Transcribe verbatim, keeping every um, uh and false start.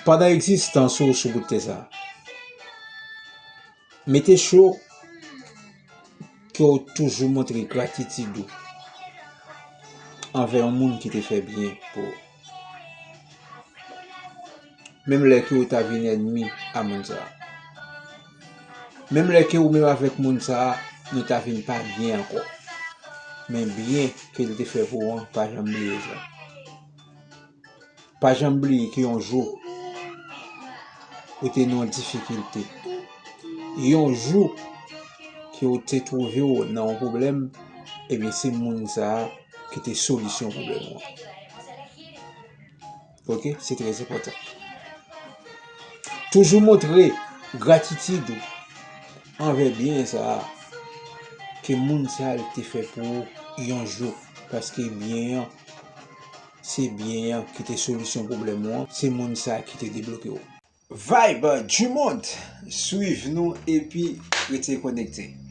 Pandan egzistans ou sou bout tè sa, mete cho ke w toujou montre gratitid ou anvè yon moun ki te fè byen pou ou. Menm lè ke w ta vin ènmi a moun sa a. Menm lè ke ou menm avèk moun sa a, nou ta vin pa byen ankò. Men byen ke l te fè pou ou an, pa janm bliye sa. Pa janm bliye ke yon jou, ou te nan yon difikilte. Yon jou, ke ou te twouve w nan yon pwoblèm, ebyen, se moun sa a ki te solisyon pwoblèm ou an. Ok, se trè enpòtan. Toujou montre gratitid ou anvè byen sa a ke moun sa a te fè pou ou yon jou, paske byen an, se byen an ki te solisyon pwoblèm ou an, se moun sa a ki te debloke w. Vibe du monde, swiv nou epi rete konekte.